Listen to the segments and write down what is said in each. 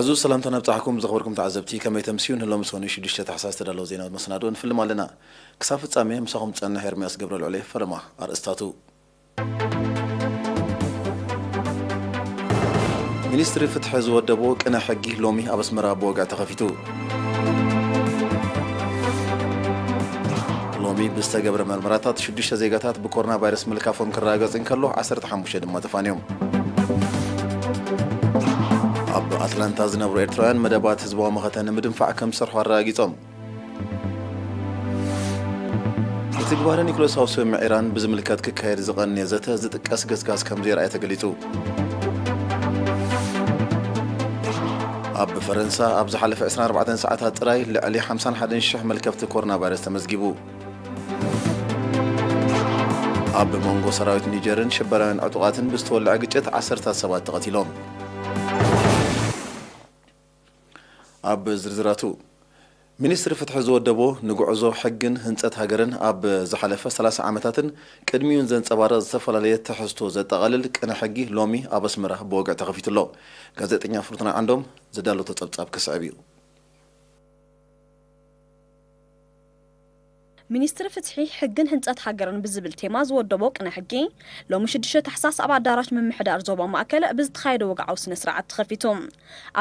ሕዙ ሰላምታ ነብጻሕኩም ዘኽበርኩም ተዓዘብቲ፣ ከመይ ተምስዩ? ንሎሚ ሰኑይ ሽዱሽተ ታሕሳስ ዝተዳለወ ዜና መሰናድኦ ንፍልም ኣለና። ክሳብ ፍጻሜ ምሳኹም ጸንሕ ኤርምያስ ገብረ ልዑል እየ። ፈለማ ኣርእስታቱ። ሚኒስትሪ ፍትሒ ዝወደቦ ቅነ ሕጊ ሎሚ ኣብ ኣስመራ ብወግዒ ተኸፊቱ። ሎሚ ብዝተገብረ መርመራታት ሽዱሽተ ዜጋታት ብኮሮና ቫይረስ ምልካፎም ክረጋገጽ እንከሎ፣ ዓሰርተ ሓሙሽተ ድማ ተፋንዮም። ኣብ ኣትላንታ ዝነብሩ ኤርትራውያን መደባት ህዝባዊ መኸተ ንምድንፋዕ ከም ዝሰርሑ ኣረጋጊጾም። ምትግባር ኒኩለሳዊ ስምምዕ ኢራን ብዝምልከት ክካየድ ዝቐነየ ዘተ ዝጥቀስ ገስጋስ ከም ዘይረኣየ ተገሊጹ። ኣብ ፈረንሳ ኣብ ዝሓለፈ ዕስራን ኣርባዕተን ሰዓታት ጥራይ ልዕሊ ሓምሳን ሓደን ሽሕ መልከፍቲ ኮሮና ቫይረስ ተመዝጊቡ። ኣብ መንጎ ሰራዊት ኒጀርን ሽበራውያን ዕጡቓትን ብዝተወልዐ ግጭት ዓሰርታት ሰባት ተቐቲሎም። ኣብ ዝርዝራቱ፣ ሚኒስትሪ ፍትሒ ዝወደቦ ንጉዕዞ ሕግን ህንጸት ሃገርን ኣብ ዝሓለፈ ሰላሳ ዓመታትን ቅድሚኡን ዘንጸባርቕ ዝተፈላለየ ትሕዝቶ ዘጠቓልል ቅነ ሕጊ ሎሚ ኣብ ኣስመራ ብወግዒ ተኸፊቱ ኣሎ። ጋዜጠኛ ፍርቱና ዓንዶም ዘዳለቶ ጸብጻብ ክስዕብ እዩ። ሚኒስትሪ ፍትሒ፣ ሕግን ህንጸት ሃገርን ብዝብል ቴማ ዝወደቦ ቅነ ሕጊ፣ ሎሚ ሽዱሽተ ታሕሳስ ኣብ ኣዳራሽ ምምሕዳር ዞባ ማእከል ብዝተኻየደ ወግዓዊ ስነ ስርዓት ተኸፊቱ።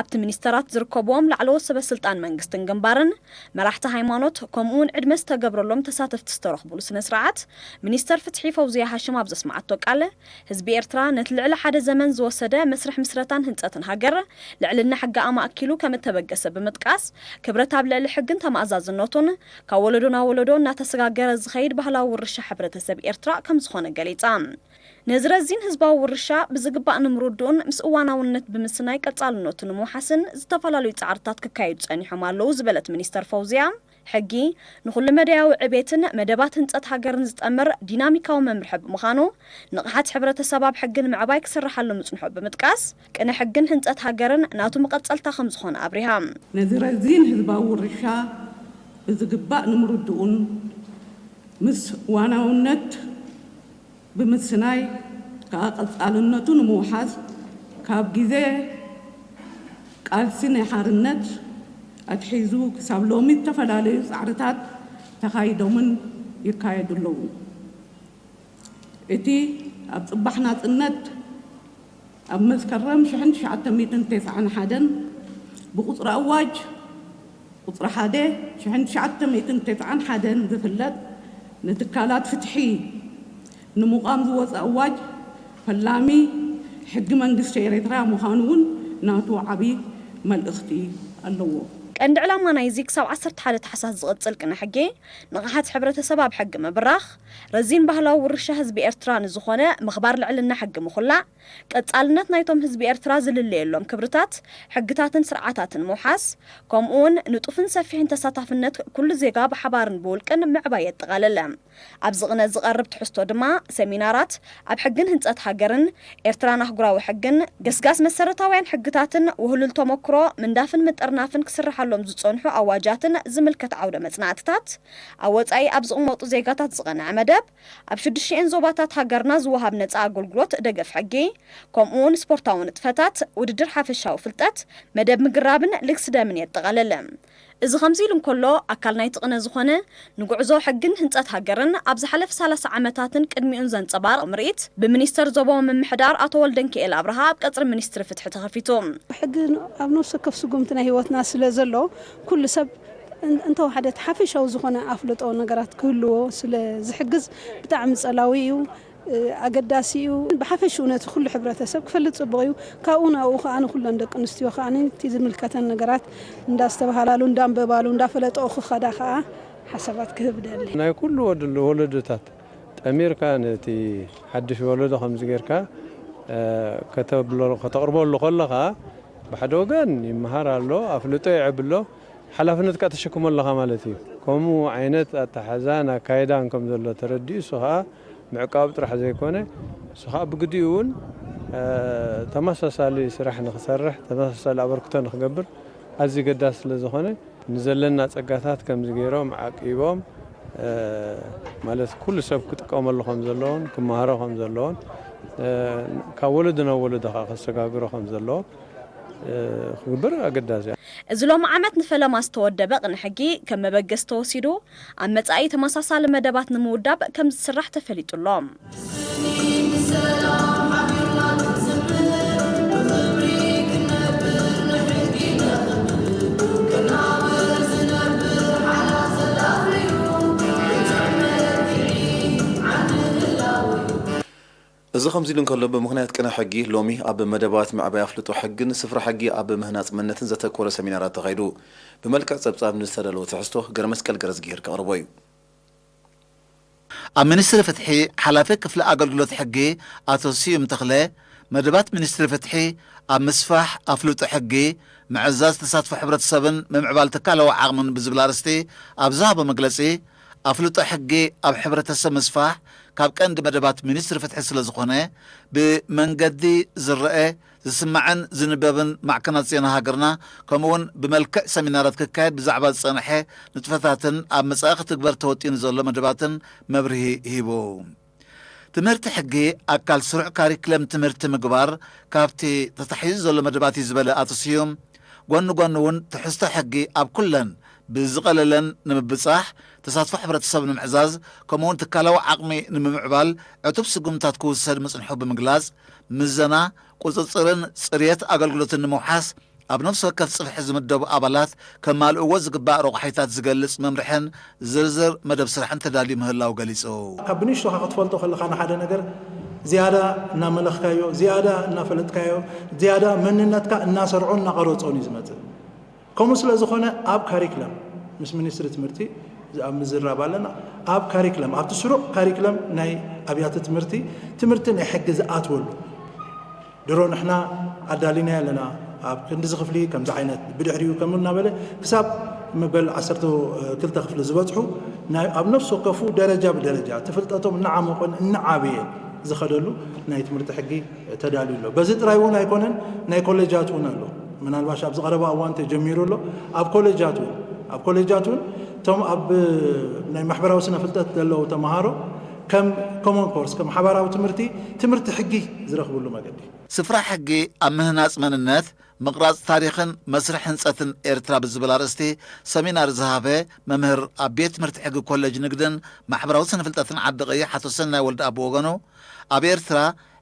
ኣብቲ ሚኒስተራት ዝርከብዎም ላዕለዎት ሰበ ስልጣን መንግስትን ግንባርን፣ መራሕቲ ሃይማኖት፣ ከምኡ እውን ዕድመ ዝተገብረሎም ተሳተፍቲ ዝተረኽቡሉ ስነ ስርዓት፣ ሚኒስተር ፍትሒ ፈውዝያ ሃሽም ኣብ ዘስመዓቶ ቃል፣ ህዝቢ ኤርትራ ነቲ ልዕሊ ሓደ ዘመን ዝወሰደ መስርሕ ምስረታን ህንጸትን ሃገር፣ ልዕልና ሕጊ ኣማእኪሉ ከም እተበገሰ ብምጥቃስ፣ ክብረት ኣብ ልዕሊ ሕግን ተማእዛዝነቱን ካብ ወለዶ ናብ ወለዶ እናተሰጋገረ ዝኸይድ ባህላዊ ውርሻ ሕብረተሰብ ኤርትራ ከም ዝኾነ ገሊጻ። ነዚ ረዚን ህዝባዊ ውርሻ ብዝግባእ ንምርድኡን ምስ እዋናውነት ብምስናይ ቀጻልነቱ ንምውሓስን ዝተፈላለዩ ጻዕርታት ክካየዱ ጸኒሖም ኣለዉ ዝበለት ሚኒስተር ፈውዝያ፣ ሕጊ ንኹሉ መዳያዊ ዕቤትን መደባት ህንጸት ሃገርን ዝጠምር ዲናሚካዊ መምርሒ ብምዃኑ፣ ንቕሓት ሕብረተሰብ ኣብ ሕጊ ንምዕባይ ክስርሓሉ ምጽንሑ ብምጥቃስ፣ ቅነ ሕግን ህንጸት ሃገርን ናቱ መቐጸልታ ከም ዝኾነ ኣብሪሃ። ነዚ ረዚን ህዝባዊ ውርሻ ብዝግባእ ንምርድኡን ምስ ዋናውነት ብምስናይ ከኣ ቀጻልነቱ ንምውሓስ ካብ ግዜ ቃልሲ ናይ ሓርነት ኣትሒዙ ክሳብ ሎሚ ዝተፈላለዩ ጻዕርታት ተኻይዶምን ይካየዱ ኣለዉ። እቲ ኣብ ጽባሕ ናጽነት ኣብ መስከረም ሽሕን ትሽዓተ ሚእትን ተስዓን ሓደን ብቁጽሪ ኣዋጅ ቁጽሪ ሓደ ሽሕን ትሽዓተ ሚእትን ተስዓን ሓደን ዝፍለጥ ንትካላት ፍትሒ ንምቋም ዝወጸ ኣዋጅ ፈላሚ ሕጊ መንግስቲ ኤርትራ ምዃኑ እውን ናቱ ዓቢ መልእኽቲ ኣለዎ። ቀንዲ ዕላማ ናይዚ ክሳብ ዓሰርተ ሓደ ታሕሳስ ዝቕጽል ቅነ ሕጊ፣ ንቕሓት ሕብረተሰብ ኣብ ሕጊ ምብራኽ፣ ረዚን ባህላዊ ውርሻ ህዝቢ ኤርትራ ንዝኾነ ምኽባር ልዕልና ሕጊ ምኹላዕ፣ ቀጻልነት ናይቶም ህዝቢ ኤርትራ ዝልለየሎም ክብርታት፣ ሕግታትን ስርዓታትን ምውሓስ፣ ከምኡ እውን ንጡፍን ሰፊሕን ተሳታፍነት ኩሉ ዜጋ ብሓባርን ብውልቅን ምዕባይ የጠቓልል። ኣብዚ ቅነ ዝቐርብ ትሕዝቶ ድማ፣ ሰሚናራት ኣብ ሕግን ህንጸት ሃገርን፣ ኤርትራን ኣህጉራዊ ሕግን፣ ገስጋስ መሰረታውያን ሕግታትን፣ ውህሉል ተመክሮ ምንዳፍን ምጥርናፍን ክስርሓሎም ዝጸንሑ ኣዋጃትን ዝምልከት ዓውደ መጽናዕትታት፣ ኣብ ወጻኢ ኣብ ዝቕመጡ ዜጋታት ዝቐንዐ መደብ፣ ኣብ ሽዱሽቲኤን ዞባታት ሃገርና ዝወሃብ ነጻ ኣገልግሎት ደገፍ ሕጊ፣ ከምኡ እውን ስፖርታዊ ንጥፈታት፣ ውድድር ሓፈሻዊ ፍልጠት፣ መደብ ምግራብን ልግሲ ደምን የጠቓልል። እዚ ከምዚ ኢሉ እንከሎ፣ ኣካል ናይቲ ቅነ ዝኾነ ንጉዕዞ ሕግን ህንጸት ሃገርን ኣብ ዝሓለፈ ሰላሳ ዓመታትን ቅድሚኡን ዘንጸባርቕ ምርኢት ብሚኒስተር ዞባዊ ምምሕዳር ኣቶ ወልደንኪኤል ኣብርሃ ኣብ ቀጽሪ ሚኒስትሪ ፍትሒ ተኸፊቱ። ሕጊ ኣብ ነፍሲ ወከፍ ስጉምቲ ናይ ህይወትና ስለ ዘሎ፣ ኩሉ ሰብ እን-፣ እንተወሓደ እቲ ሓፈሻዊ ዝኾነ ኣፍልጦ ነገራት ክህልዎ ስለ ዝሕግዝ ብጣዕሚ ጸላዊ እዩ፣ እ፣ ኣገዳሲ እዩ። ብሓፈሽኡ ነቲ ኩሉ ሕብረተሰብ ክፈልጥ ጽቡቕ እዩ። ካብኡ ናብኡ ከኣ ንኩለን ደቂ ኣንስትዮ ከኣ እቲ ዝምልከተን ነገራት እንዳስተባሃላሉ፣ እንዳንበባሉ፣ እንዳፈለጠኦ ክኸዳ ከኣ ሓሳባት ክህብ ደሊ። ናይ ኩሉ ወድ-፣ ወለዶታት ጠሚርካ ነቲ ሓድሽ ወለዶ ከምዚ ጌርካ፣ እ፣ ከተብሎ-፣ ከተቕርበሉ ከለኻ ብሓደ ወገን ይመሃር ኣሎ፣ ኣፍልጦ ይዕብ ኣሎ፣ ሓላፍነት ከኣ ተሸክሞ ኣለኻ ማለት እዩ። ከምኡ ዓይነት ኣተሓዛን ኣካይዳን ከም ዘሎ ተረዲኡ፣ እሱ ኸኣ ምዕቃብ ጥራሕ ዘይኮነ፣ እሱ ኸኣ ብግዲኡ እውን፣ እ፣ ተመሳሳሊ ስራሕ ንኽሰርሕ፣ ተመሳሳሊ ኣበርክቶ ንኽገብር ኣዝዩ ገዳሲ ስለ ዝኾነ፣ ንዘለና ጸጋታት ከምዚ ገይሮም ዓቂቦም፣ እ፣ ማለት ኩሉ ሰብ ክጥቀመሉ ከም ዘለዎን ክመሃሮ ከም ዘለዎን፣ እ፣ ካብ ወለዶ ናብ ወለዶ ኸኣ ከሰጋግሮ ከም ዘለዎ፣ ክግበር ኣገዳሲ። እዚ ሎሚ ዓመት ንፈለማ ዝተወደበ ቅነ ሕጊ ከም መበገሲ ተወሲዱ ኣብ መጻኢ ተመሳሳሊ መደባት ንምውዳብ ከም ዝስራሕ ተፈሊጡ ኣሎ። እዚ ከምዚ ኢሉ እንከሎ፣ ብምኽንያት ቅነ ሕጊ ሎሚ ኣብ መደባት ምዕባይ ኣፍልጦ ሕግን ስፍራ ሕጊ ኣብ ምህናጽ መንነትን ዘተኮረ ሰሚናራት ተኻይዱ። ብመልክዕ ጸብጻብ ንዝተዳለወ ትሕዝቶ ገረመስቀል ገረዝጊሄር ከቕርቦ እዩ። ኣብ ሚኒስትሪ ፍትሒ ሓላፊ ክፍሊ ኣገልግሎት ሕጊ ኣቶ ስዩም ተኽለ፣ መደባት ሚኒስትሪ ፍትሒ ኣብ ምስፋሕ ኣፍልጦ ሕጊ፣ ምዕዛዝ ተሳትፎ ሕብረተሰብን ምምዕባል ትካላዊ ዓቕምን ብዝብል ኣርእስቲ ኣብ ዝሃቦ መግለጺ፣ ኣፍልጦ ሕጊ ኣብ ሕብረተሰብ ምስፋሕ ካብ ቀንዲ መደባት ሚኒስትሪ ፍትሒ ስለ ዝኾነ፣ ብመንገዲ ዝረአ፣ ዝስማዕን ዝንበብን ማዕከናት ዜና ሃገርና፣ ከምኡውን ብመልክዕ ሰሚናራት ክካየድ ብዛዕባ ዝጸንሐ ንጥፈታትን ኣብ መጻኢ ክትግበር ተወጢኑ ዘሎ መደባትን መብርሂ ሂቡ። ትምህርቲ ሕጊ ኣካል ስሩዕ ካሪክለም ትምህርቲ ምግባር ካብቲ ተታሒዙ ዘሎ መደባት እዩ ዝበለ ኣቶ ስዩም፣ ጎኒ ጎኒ እውን ትሕዝቶ ሕጊ ኣብ ኩለን ብዝቐለለን ንምብጻሕ፣ ተሳትፎ ሕብረተሰብ ንምዕዛዝ፣ ከምኡውን ትካላዊ ዓቕሚ ንምምዕባል ዕቱብ ስጉምታት ክውሰድ ምጽንሑ ብምግላጽ፣ ምዘና፣ ቁጽጽርን ጽርየት ኣገልግሎትን ንምውሓስ ኣብ ነፍሲ ወከፍ ጽፍሒ ዝምደቡ ኣባላት ከማልእዎ ዝግባእ ረቑሒታት ዝገልጽ መምርሕን ዝርዝር መደብ ስራሕን ተዳልዩ ምህላው ገሊጹ። ካብ ብንእሽቶኻ ክትፈልጦ ከለኻ ንሓደ ነገር ዝያዳ እናመለኽካዮ፣ ዝያዳ እናፈለጥካዮ፣ ዝያዳ መንነትካ እናሰርዖን እናቐረጾን እዩ ዝመጽእ። ከምኡ ስለ ዝኾነ ኣብ ካሪክለም ምስ ሚኒስትሪ ትምህርቲ ኣብ ምዝራብ ኣለና። ኣብ ካሪክለም ኣብቲ ስሩዕ ካሪክለም ናይ ኣብያተ ትምህርቲ ትምህርቲ ናይ ሕጊ ዝኣትወሉ ድሮ ንሕና ኣዳሊና ኣለና። ኣብ ክንዲ ዝኽፍሊ ከምዚ ዓይነት ብድሕሪኡ ከም እናበለ ክሳብ መበል ዓሰርተ ክልተ ክፍሊ ዝበፅሑ ኣብ ነፍሲ ወከፉ ደረጃ ብደረጃ ትፍልጠቶም እናዓመቆን እናዓበየን ዝኸደሉ ናይ ትምህርቲ ሕጊ ተዳልዩ ኣሎ። በዚ ጥራይ እውን ኣይኮነን፣ ናይ ኮሌጃት እውን ኣሎ። ምናልባሽ ኣብዚ ቀረባ እዋን ተጀሚሩ ኣሎ። ኣብ ኮሌጃት እውን ኣብ ኮሌጃት እውን እቶም ኣብ ናይ ማሕበራዊ ስነ ፍልጠት ዘለዉ ተምሃሮ ከም ኮመን ኮርስ ከም ሓባራዊ ትምህርቲ ትምህርቲ ሕጊ ዝረኽብሉ መገዲ ስፍራ ሕጊ ኣብ ምህናጽ መንነት ምቕራጽ ታሪኽን መስርሕ ህንጸትን ኤርትራ ብዝብል ኣርእስቲ ሰሚናር ዝሃበ መምህር ኣብ ቤት ትምህርቲ ሕጊ ኮሌጅ ንግድን ማሕበራዊ ስነ ፍልጠትን ዓዲ ቀይሕ ኣቶ ሰናይ ወልደኣብ ብወገኑ ኣብ ኤርትራ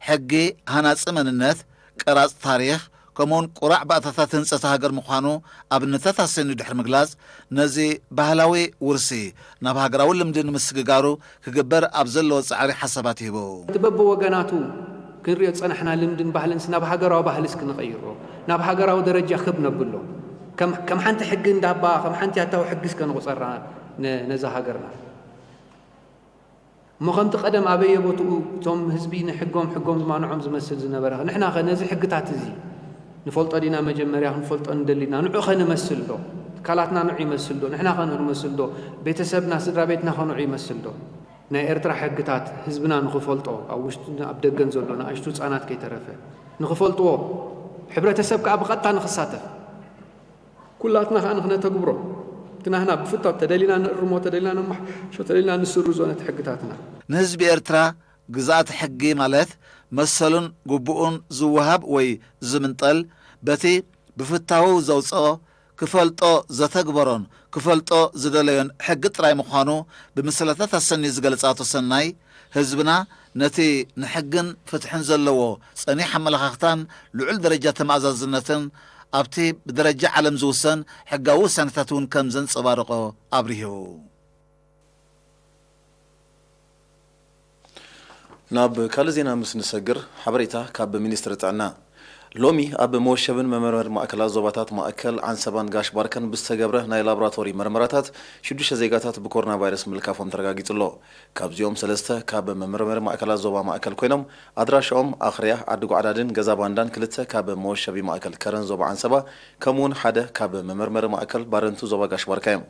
ሕጊ ሃናጺ መንነት ቀራጽ ታሪኽ ከምኡውን ቁራዕ ባእታታት ህንጸት ሃገር ምዃኑ ኣብነታት ኣሰንዩ ድሕሪ ምግላጽ ነዚ ባህላዊ ውርሲ ናብ ሃገራዊ ልምዲ ንምስግጋሩ ክግበር ኣብ ዘለዎ ጻዕሪ ሓሳባት ሂቡ። እቲ በብወገናቱ ክንሪኦ ዝጸናሕና ልምድን ባህልን ናብ ሃገራዊ ባህልስ ክንቐይሮ ናብ ሃገራዊ ደረጃ ክብ ነብሎ ከም ሓንቲ ሕጊ እንዳባ ከም ሓንቲ ያታዊ ሕጊስ ከንቑጸራ ነዛ ሃገርና እሞ ከምቲ ቀደም ኣበየ ቦትኡ እቶም ህዝቢ ንሕጎም ሕጎም ዝማንዖም ዝመስል ዝነበረ ንሕናኸ ነዚ ሕግታት እዚ ንፈልጦ ዲና መጀመርያ ክንፈልጦ ንደሊና ንዑ ኸ ንመስል ዶ ትካላትና ንዑ ይመስል ዶ ንሕና ኸ ንመስል ዶ ቤተሰብና ስድራ ቤትና ኸ ንዑ ይመስል ዶ ናይ ኤርትራ ሕግታት ህዝብና ንኽፈልጦ ኣብ ውሽጥን ኣብ ደገን ዘሎ ንኣሽቱ ህጻናት ከይተረፈ ንኽፈልጥዎ ሕብረተሰብ ከኣ ብቐጥታ ንኽሳተፍ ኩላትና ከኣ ንኽነተግብሮ እቲ ናህና ብፍታው ተደሊና ንእርሞ ተደሊና ነማሓሾ ተደሊና ንስርዞ ነቲ ሕግታትና። ንህዝቢ ኤርትራ ግዝኣት ሕጊ ማለት መሰሉን ግቡኡን ዝወሃብ ወይ ዝምንጠል በቲ ብፍታዉ ዘውጽኦ ክፈልጦ ዘተግበሮን ክፈልጦ ዝደለዮን ሕጊ ጥራይ ምዃኑ ብምስላታት ኣሰንዩ ዝገልጸ ኣቶ ሰናይ፣ ህዝብና ነቲ ንሕግን ፍትሕን ዘለዎ ጸኒሕ ኣመለኻኽታን ልዑል ደረጃ ተመኣዛዝነትን ኣብቲ ብደረጃ ዓለም ዝውሰን ሕጋዊ ውሳነታት እውን ከም ዘንጸባርቖ ኣብሪሁ። ናብ ካልእ ዜና ምስ ንሰግር፣ ሓበሬታ ካብ ሚኒስትሪ ጥዕና። ሎሚ ኣብ መወሸብን መመርመሪ ማእከላት ዞባታት ማእከል ዓንሰባን ጋሽ ባርከን ብዝተገብረ ናይ ላቦራቶሪ መርመራታት፣ ሽዱሽተ ዜጋታት ብኮሮና ቫይረስ ምልካፎም ተረጋጊጹ ኣሎ። ካብዚኦም ሰለስተ ካብ መመርመሪ ማእከላት ዞባ ማእከል ኮይኖም፣ ኣድራሻኦም ኣኽርያ፣ ዓዲ ጓዕዳድን ገዛ ባንዳን፣ ክልተ ካብ መወሸቢ ማእከል ከረን ዞባ ዓንሰባ፣ ከምኡ'ውን ሓደ ካብ መመርመሪ ማእከል ባረንቱ ዞባ ጋሽ ባርካ እዮም።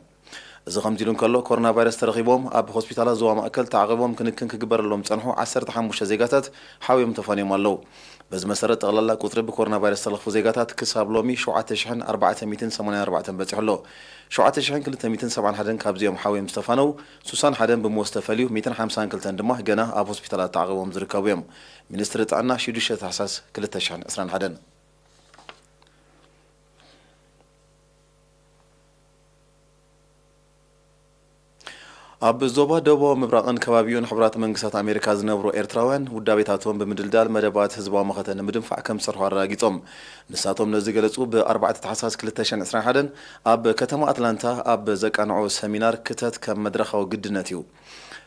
እዚ ከምዚ ኢሉ እንከሎ፣ ኮሮና ቫይረስ ተረኺቦም ኣብ ሆስፒታላት ዞባ ማእከል ተዓቒቦም ክንክን ክግበረሎም ዝጸንሑ ዓሰርተ ሓሙሽተ ዜጋታት ሓውዮም ተፋንዮም ኣለዉ። በዚ መሰረት፣ ጠቕላላ ቁጽሪ ብኮሮና ቫይረስ ዝተለኽፉ ዜጋታት ክሳብ ሎሚ ሸውዓተ ሽሕን ኣርባዕተ ሚእትን ሰማንያን ኣርባዕተን በጺሑ ኣሎ። ሸውዓተ ሽሕን ክልተ ሚእትን ሰብዓን ሓደን ካብዚኦም ሓውዮም ዝተፋነው፣ ስሳን ሓደን ብሞት ዝተፈልዩ፣ ሚእትን ሓምሳን ክልተን ድማ ገና ኣብ ሆስፒታላት ተዓቒቦም ዝርከቡ እዮም። ሚኒስትሪ ጥዕና፣ ሽዱሽተ ታሕሳስ ክልተ ሽሕን ዕስራን ሓደን። ኣብ ዞባ ደቡባዊ ምብራቕን ከባቢኡን ሕቡራት መንግስታት ኣሜሪካ ዝነብሩ ኤርትራውያን ውዳቤታቶም ብምድልዳል መደባት ህዝባዊ መኸተ ንምድንፋዕ ከም ዝሰርሑ ኣረጋጊጾም። ንሳቶም ነዚ ገለጹ ብ ኣርባዕተ ታሕሳስ ክልተ ሽሕን ዕስራን ሓደን ኣብ ከተማ ኣትላንታ ኣብ ዘቃንዑ ሰሚናር ክተት ከም መድረኻዊ ግድነት እዩ።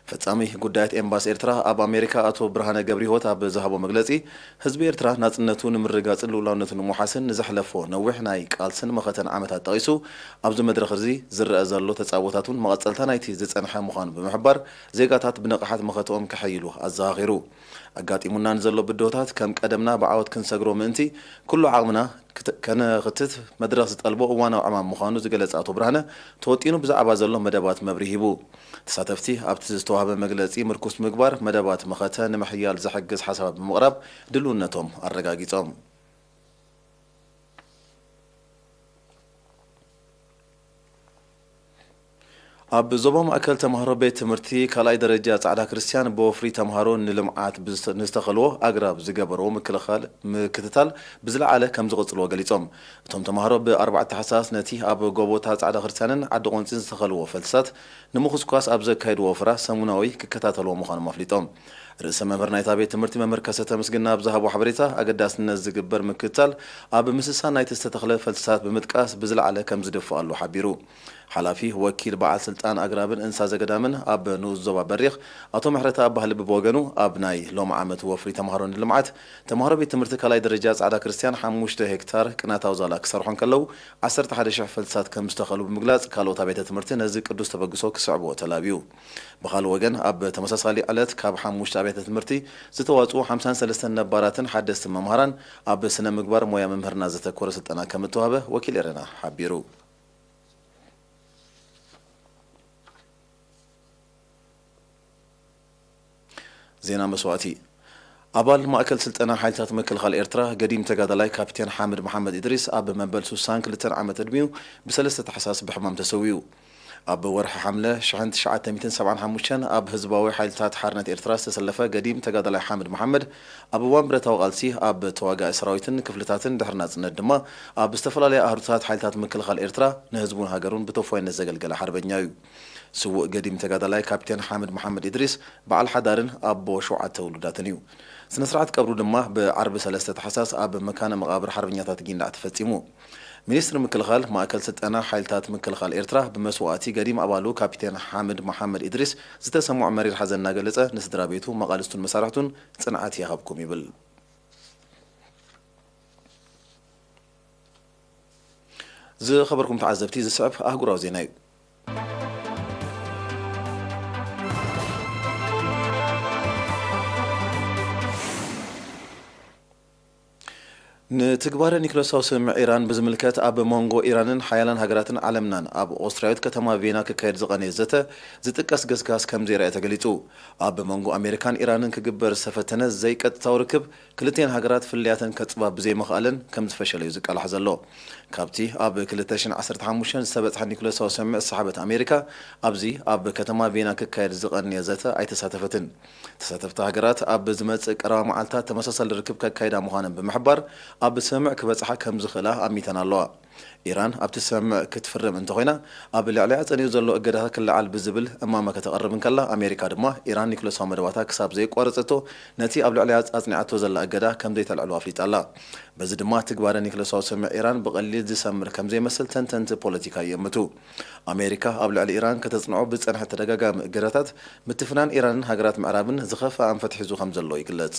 ፈጻሚ ጉዳያት ኤምባሲ ኤርትራ ኣብ ኣሜሪካ ኣቶ ብርሃነ ገብረህይወት ኣብ ዝሃቦ መግለጺ፣ ህዝቢ ኤርትራ ናጽነቱ ንምርግጋጽን ልኡላውነቱ ንምውሓስን ንዘሕለፎ ነዊሕ ናይ ቃልስን መኸተን ዓመታት ጠቒሱ፣ ኣብዚ መድረኽ እዚ ዝረኣ ዘሎ ተጻቦታት እውን መቐጸልታ ናይቲ ዝጸንሐ ምዃኑ ብምሕባር፣ ዜጋታት ብንቕሓት መኸተኦም ከሐይሉ ኣዘኻኺሩ። ኣጋጢሙና ንዘሎ ብድሆታት ከም ቀደምና ብዓወት ክንሰግሮ ምእንቲ፣ ኩሉ ዓቕምና ክተ-፣ ከነኽትት መድረኽ ዝጠልቦ እዋናዊ ዕማም ምዃኑ ዝገለጸ ኣቶ ብርሃነ፣ ተወጢኑ ብዛዕባ ዘሎ መደባት መብርሂ ሂቡ። ተሳተፍቲ ኣብቲ ዝተዋህበ መግለጺ ምርኩስ ምግባር፣ መደባት መኸተ ንምሕያል ዝሕግዝ ሓሳባት ብምቕራብ ድልውነቶም ኣረጋጊጾም። ኣብ ዞባ ማእከል ተምሃሮ ቤት ትምህርቲ ካልኣይ ደረጃ ጻዕዳ ክርስቲያን ብወፍሪ ተምሃሮ ንልምዓት ብዝተ-፣ ንዝተኸልዎ ኣግራብ ዝገበርዎ ምክልኻል፣ ምክትታል ብዝለዓለ ከም ዝቕጽልዎ ገሊጾም። እቶም ተምሃሮ ብ ኣርባዕተ ታሕሳስ ነቲ ኣብ ጎቦታት ጻዕዳ ክርስቲያንን ዓዲ ቆንጺን ዝተኸልዎ ፈልስታት ንምኹስኳስ ኣብ ዘካየድዎ ወፍራ ሰሙናዊ ክከታተልዎ ምዃኖም ኣፍሊጦም። ርእሰ መምህር ናይታ ቤት ትምህርቲ መምህር ከሰተ ምስግና ኣብ ዝሃቦ ሓበሬታ፣ ኣገዳስነት ዝግበር ምክትታል ኣብ ምስሳን ናይቲ ዝተተኽለ ፈልስታት ብምጥቃስ ብዝለዓለ ከም ዝድፍኣሉ ሓቢሩ። ሓላፊ ወኪል በዓል ስልጣን ኣግራብን እንስሳ ዘገዳምን ኣብ ንኡስ ዞባ በሪኽ ኣቶ ምሕረተኣብ ባህልቢ ብወገኑ፣ ኣብ ናይ ሎም ዓመት ወፍሪ ተምሃሮ ንልምዓት፣ ተምሃሮ ቤት ትምህርቲ ካልኣይ ደረጃ ጻዕዳ ክርስቲያን ሓሙሽተ ሄክታር ቅናታዊ ዛላ ክሰርሑ እንከለዉ፣ ዓሰርተ ሓደ ሽሕ ፈልስታት ከም ዝተኸሉ ብምግላጽ፣ ካልኦት ኣብያተ ትምህርቲ ነዚ ቅዱስ ተበግሶ ክስዕብዎ ተላብዩ። ብኻልእ ወገን፣ ኣብ ተመሳሳሊ ዕለት ካብ ሓሙሽተ ኣብያተ ትምህርቲ ዝተዋጽኡ ሓምሳን ሰለስተን ነባራትን ሓደስቲ መምሃራን ኣብ ስነ ምግባር ሞያ መምህርና ዘተኮረ ስልጠና ከም እተዋህበ ወኪል ኤረና ሓቢሩ። ዜና መስዋእቲ። ኣባል ማእከል ስልጠና ሓይልታት ምክልኻል ኤርትራ፣ ገዲም ተጋዳላይ ካፒቴን ሓምድ መሓመድ ኢድሪስ ኣብ መበል ሱሳን ክልተን ዓመት ዕድሚኡ ብሰለስተ ታሕሳስ ብሕማም ተሰዊኡ። ኣብ ወርሒ ሓምለ ሽሕን ትሽዓተ ሚእትን ሰብዓን ሓሙሽተን ኣብ ህዝባዊ ሓይልታት ሓርነት ኤርትራ ዝተሰለፈ ገዲም ተጋዳላይ ሓምድ መሓመድ፣ ኣብ እዋን ብረታዊ ቃልሲ ኣብ ተዋጋኢ ሰራዊትን ክፍልታትን ድሕሪ ናጽነት ድማ ኣብ ዝተፈላለያ ኣህዱታት ሓይልታት ምክልኻል ኤርትራ ንህዝቡን ሃገሩን ብተወፋይነት ዘገልገለ ሓርበኛ እዩ። ስዉእ ገዲም ተጋዳላይ ካፒቴን ሓምድ መሓመድ ኢድሪስ በዓል ሓዳርን ኣቦ ሸውዓተ ውሉዳትን እዩ። ስነ ስርዓት ቀብሩ ድማ ብዓርቢ ሰለስተ ታሕሳስ ኣብ መካነ መቓብር ሓርበኛታት ጊንዳዕ ተፈጺሙ። ሚኒስትሪ ምክልኻል፣ ማእከል ስልጠና ሓይልታት ምክልኻል ኤርትራ ብመስዋእቲ ገዲም ኣባሉ ካፒቴን ሓምድ መሓመድ ኢድሪስ ዝተሰምዖ መሪር ሓዘን እናገለጸ፣ ንስድራ ቤቱ፣ መቓልስቱን መሳርሕቱን ጽንዓት ይሃብኩም ይብል። ዝኸበርኩም ተዓዘብቲ፣ ዝስዕብ ኣህጉራዊ ዜና እዩ። ንትግባረ ኒክለሳዊ ስምምዕ ኢራን ብዝምልከት፣ ኣብ መንጎ ኢራንን ሓያላን ሃገራትን ዓለምናን ኣብ ኦስትርያዊት ከተማ ቬና ክካየድ ዝቐነየ ዘተ ዝጥቀስ ገስጋስ ከም ዘይረኣየ ተገሊጹ። ኣብ መንጎ ኣሜሪካን ኢራንን ክግበር ዝተፈተነ ዘይቀጥታዊ ርክብ፣ ክልቲኤን ሃገራት ፍልልያተን ከጽባብ ብዘይምኽኣለን ከም ዝፈሸለ እዩ ዝቃላሕ ዘሎ። ካብቲ ኣብ ክልተ ሽሕን ዓሰርተ ሓሙሽተን ዝተበጽሐ ኒኩለሳዊ ስምምዕ ዝሰሓበት ኣሜሪካ፣ ኣብዚ ኣብ ከተማ ቬና ክካየድ ዝቐንየ ዘተ ኣይተሳተፈትን። ተሳተፍቲ ሃገራት ኣብ ዝመጽእ ቀረባ መዓልታት ተመሳሳሊ ርክብ ከካይዳ ምዃነን ብምሕባር፣ ኣብ ስምምዕ ክበጽሓ ከም ዝኽእላ ኣሚተን ኣለዋ። ኢራን ኣብቲ ስምምዕ ክትፍርም እንተኾይና፣ ኣብ ልዕሊኣ ጸኒዑ ዘሎ እገዳታት ክለዓል ብዝብል እማመ ከተቕርብ እንከላ፣ ኣሜሪካ ድማ ኢራን ኒኩለሳዊ መደባታ ክሳብ ዘየቋረጸቶ፣ ነቲ ኣብ ልዕሊኣ ኣጽኒዓቶ ዘላ እገዳ ከም ዘይተልዕሎ ኣፍሊጣ ኣላ። በዚ ድማ ትግባረ ኒኩለሳዊ ስምምዕ ኢራን ብቐሊል ዝሰምር ከም ዘይመስል ተንተንቲ ፖለቲካ ይእምቱ። ኣሜሪካ ኣብ ልዕሊ ኢራን ከተጽንዖ ብዝጸንሐት ተደጋጋሚ እገዳታት፣ ምትፍናን ኢራንን ሃገራት ምዕራብን ዝኸፍአ ኣንፈት ሒዙ ከም ዘሎ ይግለጽ።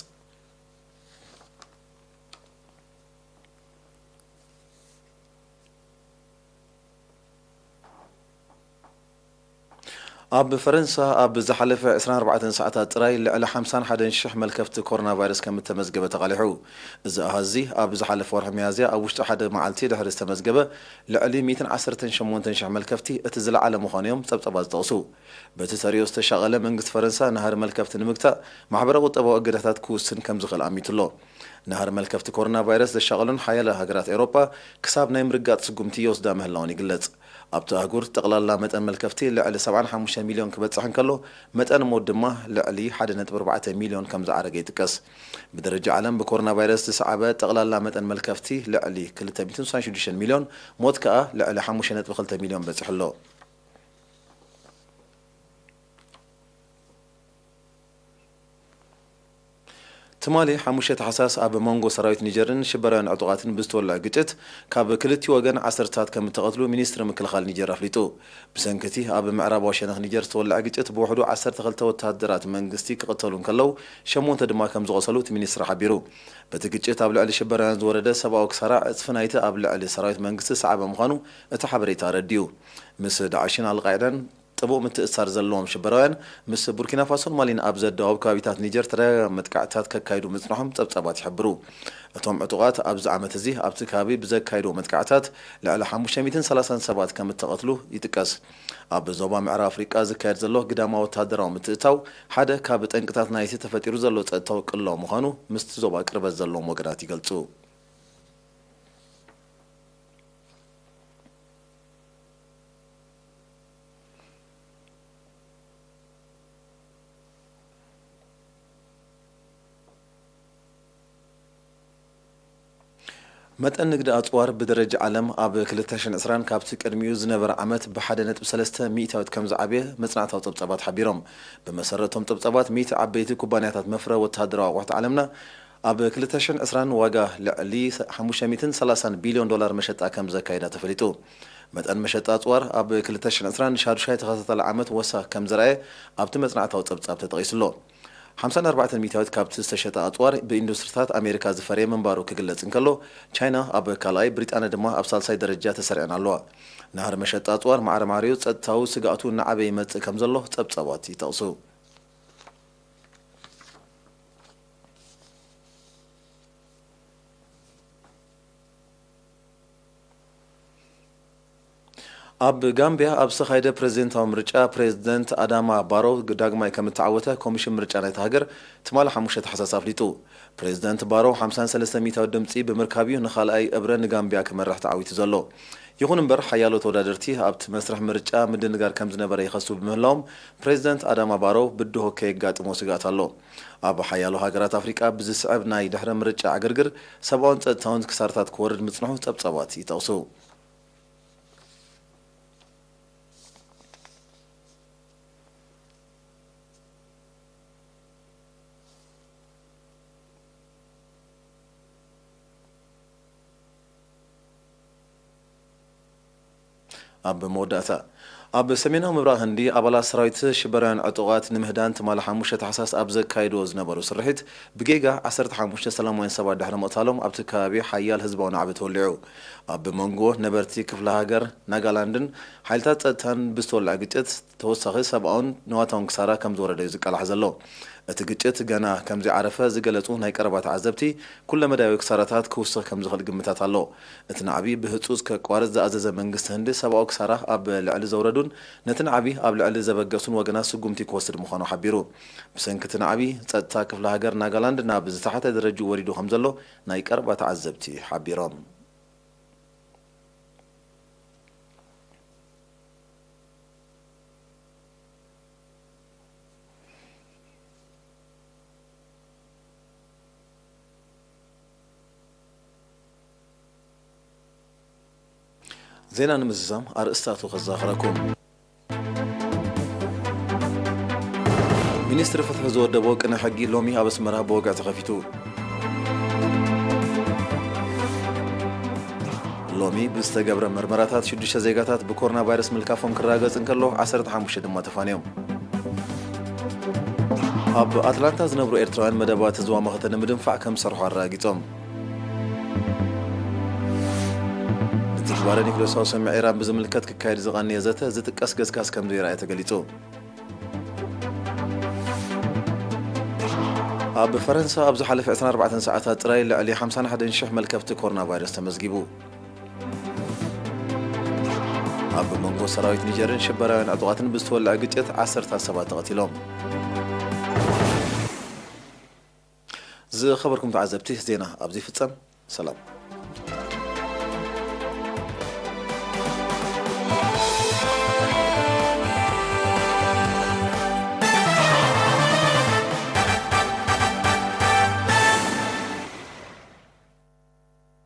ኣብ ፈረንሳ ኣብ ዝሓለፈ ዕስራን ኣርባዕተን ሰዓታት ጥራይ ልዕሊ ሓምሳን ሓደን ሽሕ መልከፍቲ ኮሮና ቫይረስ ከም እተመዝገበ ተቓሊሑ። እዚ ኣሃዝ እዚ ኣብ ዝሓለፈ ወርሒ ሚያዝያ ኣብ ውሽጢ ሓደ መዓልቲ ድሕሪ ዝተመዝገበ ልዕሊ ሚእትን ዓሰርተን ሸሞንተን ሽሕ መልከፍቲ እቲ ዝለዓለ ምዃኑ እዮም ጸብጸባት ዝጠቕሱ። በቲ ተርእዮ ዝተሻቐለ መንግስቲ ፈረንሳ ናህሪ መልከፍቲ ንምግታእ ማሕበረ ቁጠባዊ እገዳታት ክውስን ከም ዝኽእል ኣሚቱ ኣሎ። ናህሪ መልከፍቲ ኮሮና ቫይረስ ዘሻቐሉን ሓያለ ሃገራት ኤውሮጳ ክሳብ ናይ ምርጋጥ ስጉምቲ ይወስዳ ምህላወን ይግለጽ። ኣብቲ ኣህጉር ጠቕላላ መጠን መልከፍቲ ልዕሊ ሰብዓን ሓሙሽተን ሚልዮን ክበጽሕ እንከሎ፣ መጠን ሞት ድማ ልዕሊ ሓደ ነጥቢ ኣርባዕተ ሚልዮን ከም ዝዓረገ ይጥቀስ። ብደረጃ ዓለም ብኮሮና ቫይረስ ዝሰዓበ ጠቕላላ መጠን መልከፍቲ ልዕሊ ክልተ ሚእትን ስሳን ሽዱሽተን ሚልዮን፣ ሞት ከኣ ልዕሊ ሓሙሽተ ነጥቢ ክልተ ሚልዮን በጺሑ ኣሎ። ትማሊ ሓሙሽተ ታሕሳስ ኣብ መንጎ ሰራዊት ኒጀርን ሽበራውያን ዕጡቓትን ብዝተወልዐ ግጭት ካብ ክልቲኡ ወገን ዓሰርታት ከም እተቐትሉ ሚኒስትሪ ምክልኻል ኒጀር ኣፍሊጡ። ብሰንኪ እቲ ኣብ ምዕራባዊ ሸነኽ ኒጀር ዝተወልዐ ግጭት ብውሕዱ ዓሰርተ ክልተ ወተሃደራት መንግስቲ ክቕተሉ እንከለዉ፣ ሸሞንተ ድማ ከም ዝቖሰሉ እቲ ሚኒስትሪ ሓቢሩ። በቲ ግጭት ኣብ ልዕሊ ሽበራውያን ዝወረደ ሰብኣዊ ክሳራ ዕጽፊ ናይቲ ኣብ ልዕሊ ሰራዊት መንግስቲ ዝሰዓበ ምዃኑ እቲ ሓበሬታ ኣረዲኡ። ምስ ዳዕሽን ኣልቃይዳን ጥቡቕ ምትእስሳር ዘለዎም ሽበራውያን፣ ምስ ቡርኪና ፋሶን ማሊን ኣብ ዘደዋውብ ከባቢታት ኒጀር ተደጋጋሚ መጥቃዕትታት ከካይዱ ምጽንሖም ጸብጻባት ይሕብሩ። እቶም ዕጡቓት ኣብዚ ዓመት እዚ ኣብቲ ከባቢ ብዘካይድዎ መጥቃዕትታት ልዕሊ ሓሙሽተ ሚእትን ሰላሳን ሰባት ከም እተቐትሉ ይጥቀስ። ኣብ ዞባ ምዕራብ ኣፍሪቃ ዝካየድ ዘሎ ግዳማዊ ወተሃደራዊ ምትእትታው ሓደ ካብ ጠንቅታት ናይቲ ተፈጢሩ ዘሎ ጸጥታዊ ቅልውላው ምዃኑ ምስቲ ዞባ ቅርበት ዘለዎም ወገናት ይገልጹ። መጠን ንግዲ ኣጽዋር ብደረጃ ዓለም ኣብ ክልተ ሽሕን ዕስራን ካብቲ ቅድሚኡ ዝነበረ ዓመት ብሓደ ነጥቢ ሰለስተ ሚእታዊት ከም ዝዓበየ መጽናዕታዊ ጸብጻባት ሓቢሮም። ብመሰረቶም ጸብጻባት፣ ሚእቲ ዓበይቲ ኩባንያታት መፍረ ወተሃደራዊ ኣቑሑት ዓለምና ኣብ ክልተ ሽሕን ዕስራን ዋጋ ልዕሊ ሓሙሽተ ሚእትን ሰላሳን ቢልዮን ዶላር መሸጣ ከም ዘካየዳ ተፈሊጡ። መጠን መሸጣ ኣጽዋር ኣብ ክልተ ሽሕን ዕስራን ንሻዱሻይ ተኸታታሊ ዓመት ወሳ ከም ዘርኣየ ኣብቲ መጽናዕታዊ ጸብጻብ ተጠቒሱ ኣሎ። ሓምሳን ኣርባዕተን ሚእታዊት ካብቲ ዝተሸጠ ኣጽዋር ብኢንዱስትሪታት ኣሜሪካ ዝፈረየ ምንባሩ ክግለጽ እንከሎ፣ ቻይና ኣብ ካልኣይ፣ ብሪጣንያ ድማ ኣብ ሳልሳይ ደረጃ ተሰሪዐን ኣለዋ። ናህሪ መሸጣ ኣጽዋር ማዕረ ማዕሪኡ ጸጥታዊ ስግኣቱ እናዓበየ ይመጽእ ከም ዘሎ ጸብጻባት ይጠቕሱ። ኣብ ጋምቢያ ኣብ ዝተኻየደ ፕሬዝደንታዊ ምርጫ፣ ፕሬዝደንት ኣዳማ ባሮ ዳግማይ ከም እተዓወተ ኮሚሽን ምርጫ ናይታ ሃገር ትማሊ ሓሙሽተ ታሕሳስ ኣፍሊጡ። ፕሬዝደንት ባሮ ሓምሳን ሰለስተን ሚእታዊ ድምፂ ብምርካብ እዩ ንኻልኣይ እብረ ንጋምቢያ ክመርሕ ተዓዊቱ ዘሎ። ይኹን እምበር፣ ሓያሎ ተወዳደርቲ ኣብቲ መስርሕ ምርጫ ምድንጋር ከም ዝነበረ ይኸሱ ብምህላዎም፣ ፕሬዝደንት ኣዳማ ባሮ ብድሆ ከየጋጥሞ ስግኣት ኣሎ። ኣብ ሓያሎ ሃገራት ኣፍሪቃ ብዝስዕብ ናይ ድሕረ ምርጫ ዕግርግር፣ ሰብኣውን ጸጥታውን ክሳራታት ክወርድ ምጽንሑ ጸብጻባት ይጠቕሱ። ኣብ መወዳእታ፣ ኣብ ሰሜናዊ ምብራቕ ህንዲ፣ ኣባላት ሰራዊት ሽበራውያን ዕጡቓት ንምህዳን ትማሊ ሓሙሽተ ታሕሳስ ኣብ ዘካይድዎ ዝነበሩ ስርሒት፣ ብጌጋ ዓሰርተ ሓሙሽተ ሰላማውያን ሰባት ድሕሪ ምቕታሎም፣ ኣብቲ ከባቢ ሓያል ህዝባዊ ናዕቢ ተወሊዑ። ኣብ መንጎ ነበርቲ ክፍለ ሃገር ናጋላንድን ሓይልታት ጸጥታን ብዝተወልዐ ግጭት፣ ተወሳኺ ሰብኣውን ንዋታውን ክሳራ ከም ዝወረደ እዩ ዝቃላሕ ዘሎ። እቲ ግጭት ገና ከም ዘይዓረፈ ዝገለጹ ናይ ቀረባ ተዓዘብቲ፣ ኩለመዳያዊ ክሳራታት ክውስኽ ከም ዝኽእል ግምታት ኣሎ። እቲ ናዕቢ ብህጹጽ ከቋርጽ ዝኣዘዘ መንግስቲ ህንዲ፣ ሰብኣዊ ክሳራ ኣብ ልዕሊ ዘውረዱን ነቲ ናዕቢ ኣብ ልዕሊ ዘበገሱን ወገናት ስጉምቲ ክወስድ ምዃኑ ሓቢሩ። ብሰንኪ እቲ ናዕቢ፣ ጸጥታ ክፍለ ሃገር ናጋላንድ ናብ ዝተሓተ ደረጃኡ ወሪዱ ከም ዘሎ ናይ ቀረባ ተዓዘብቲ ሓቢሮም። ዜና ንምዝዛም ኣርእስታቱ ከዘኻኽረኩም። ሚኒስትሪ ፍትሒ ዝወደቦ ቅነ ሕጊ ሎሚ ኣብ ኣስመራ ብወግዒ ተኸፊቱ። ሎሚ ብዝተገብረ መርመራታት ሽዱሽተ ዜጋታት ብኮሮና ቫይረስ ምልካፎም ክረጋገጽ እንከሎ፣ ዓሰርተ ሓሙሽተ ድማ ተፋንዮም። ኣብ ኣትላንታ ዝነብሩ ኤርትራውያን መደባት ህዝባዊ መኸተ ንምድንፋዕ ከም ዝሰርሑ ኣረጋጊጾም። ንትግባረ ኒክለሳዊ ስምምዕ ኢራን ብዝምልከት ክካየድ ዝቐነየ ዘተ ዝጥቀስ ገስጋስ ከም ዘይረኣየ ተገሊጹ። ኣብ ፈረንሳ ኣብ ዝሓለፈ ዕስራን ኣርባዕተን ሰዓታት ጥራይ ልዕሊ ሓምሳን ሓደን ሽሕ መልከፍቲ ኮሮና ቫይረስ ተመዝጊቡ። ኣብ መንጎ ሰራዊት ኒጀርን ሽበራውያን ዕጡቓትን ብዝተወልዐ ግጭት ዓሰርታት ሰባት ተቐቲሎም። ዝኸበርኩም ተዓዘብቲ፣ ዜና ኣብዚ ይፍጸም። ሰላም።